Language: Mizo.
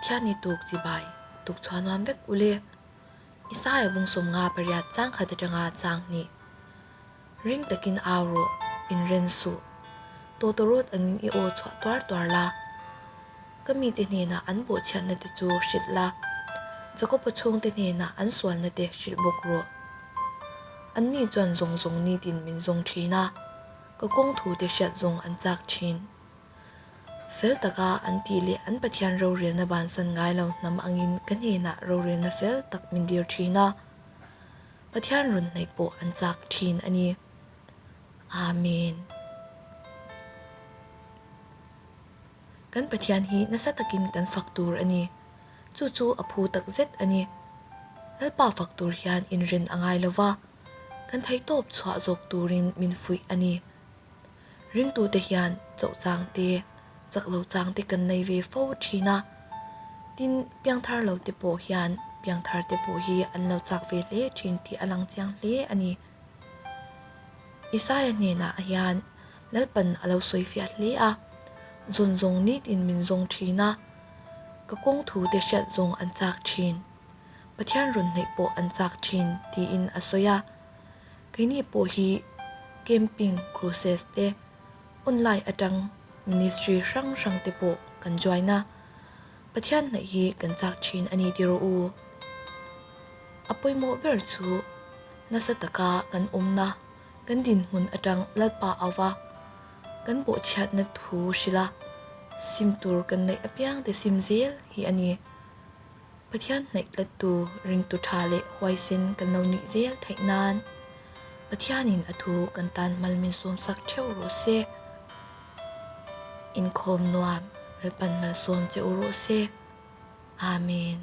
Pathian i tuk chibai tuk chhuah nuam vek ule. Isaiah bung 58 chang khat atanga chang hnih. Ring takin au rawh, inren suh. Tawtawrawt angin i aw chhuah tuar tuar la. Ka mite hnenah an bawhchhiatna te chu hrilh la, Jakob-a chhungte hnenah an sualna te hrilh bawk rawh. Anni chuan zawng zawng nitin min zawng thin a, ka kawng thu te hriat zawng an chak thin. Fel taka an tih leh an Pathian rorelna bansan ngai lo hnam angin ka hnenah rorelna fel tak min dir thin a, Pathian rawn hnaih pawh an chak thin a ni. Amen. Kan Pathian hi nasa takin kan fak tur a ni. Chu chu a phu tak zet a ni. Lalpa fak tur hian inren a ngai lo va, kan theihtawp chhuah zawk turin min fuih a ni. Ringtute hian chauh chang te, chak lo chang te kan nei ve fo thin a. Tin, piangthar lo te pawh hian piangthar te pawh hi an lo chak ve hle thin tih a lang chiang hle a ni. Isaiah hnenah hian Lalpan a lo sawi fiah hle a, Zawn zawng nitin min zawng thin a, ka kawng thu te hriat zawng an chak thin, Pathian rawn hnaih pawh an chak thin tiin a sawi a. Keini pawh hi camping crusades te online atang ministry hrang hrang te pawh kan join a, Pathian hnaih hi kan chak thin a ni ti rawh u. A pawimawh ber chu nasa taka kan awmna kan dinhmun atang Lalpa auva kan bawhchhiatna thu hrilh a, sim tur kan neih apiang te sim zel hi a ni. Pathian hnaih tlattu ringtu tha leh huaisen kan lo nih zel theih nan Pathianin a thu kan tan mal min sawmsak theuh rawh se. Inkhawm nuam Lalpan malsawm che u rawh se. Amen.